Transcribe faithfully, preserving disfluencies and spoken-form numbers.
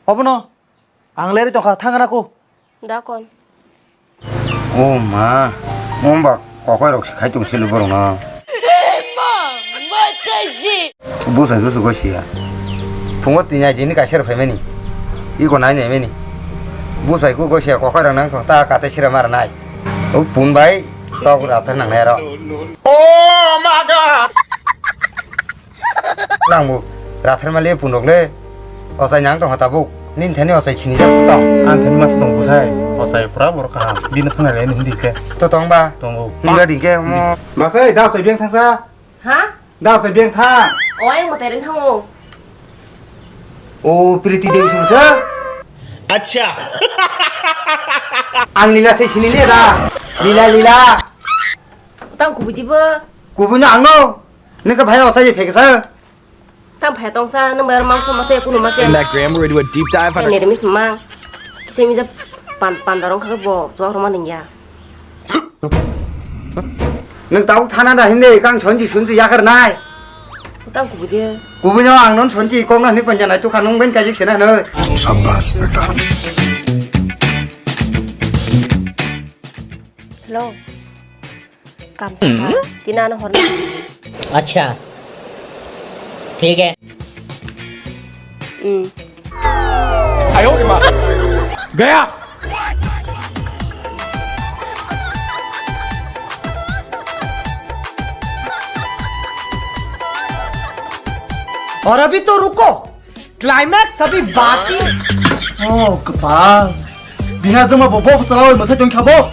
Obono ang lerwi tongkha, thangna ko. Da kon. O ma, mom ba kokoi rok khai tong selu borok no. Busai gusu gosia. Phungo tinya jini kaisar phaimani. Iko nai nai mani. Busai ku gosia kokoi rok nang tong ta kate sira mar nai. O pun bai tok rata nang nai ro. Oh my god. Nangbu, rathar mali punok le. Osai nang tong tabuk. Nin thani osai sini jak tong. Ang thani masa tong busai. Osai pura borok kaham. Bini thangna le hindi ke. To tong ba. Tongo. Ningga dingke mo. Basai, da osai biang thangsa. Ha? Da osai biang thang. O, ayang motai ren thango. O, Priti Dewi sumsa. Acha. Ang lila sai sini le da. Lila, lila. Tang kubui di bo. Kubui no ang no. Nengka bhai osai pheksa. Tang phai tong sa, nang bayar mangso mase, kunu mase. In that grammar, we do a deep dive on. Ni remis mang. Kise mija pan, pan dorong kha bo, chuak roma ningya. Nang tau thana da hindi, kang chonji sunji yakar nai. Tang kubui di. Kubui no ang non chonji kong na ni panja nai tu khanung ben kajik sena no. Shabash beta. Hello. Kamsa kha. Tina no horna. Acha. Thik hai. Hmm. Gaya. और अभी तो रुको, क्लाइमैक्स अभी बाकी। Oh, kapal. Biha joma bo bo chalao masa tong khabo.